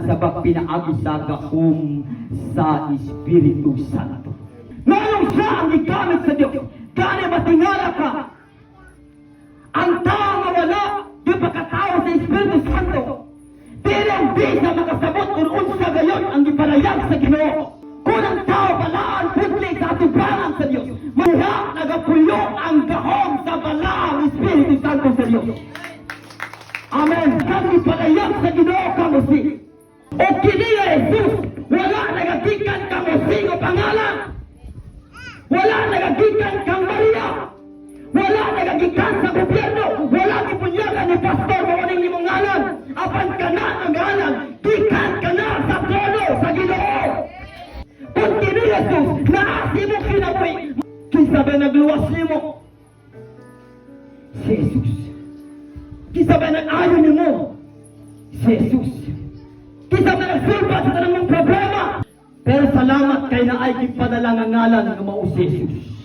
nagsabak pinaagi sa gahom sa Espiritu Santo. Nganong siya ang gigamit sa Dios? Gani matingala ka. Ang tao nga wala di pagkatao sa Espiritu Santo, dili ang bisa makasabot kung unsa gayon ang gipalayag sa Ginoo. Kung ang tao balaan putli sa atubangan sa Dios, maha nagapuyo ang gahom sa balaang Espiritu Santo sa Dios. Amen. Kang gipalayag sa Ginoo kang Jose. O kini nga Jesus, wala nagagikan kang Jose nga pangalan. Wala nagagikan kang Maria. Wala nagagikan sa gobyerno. Wala gibunyagan ni pastor mao ning imong ngalan. Apan kana ang ngalan, gikan kana sa trono sa Ginoo. Kung kini Jesus, naa sa imong kinabuhi, kinsa ba nagluwas nimo? Si Jesus. Kinsa ba nag-ayo nimo? Si Jesus. Kinsa ba nagsulba sa tanang mong problema? Pero salamat kay naay gipadala nga ngalan nga mao si Jesus.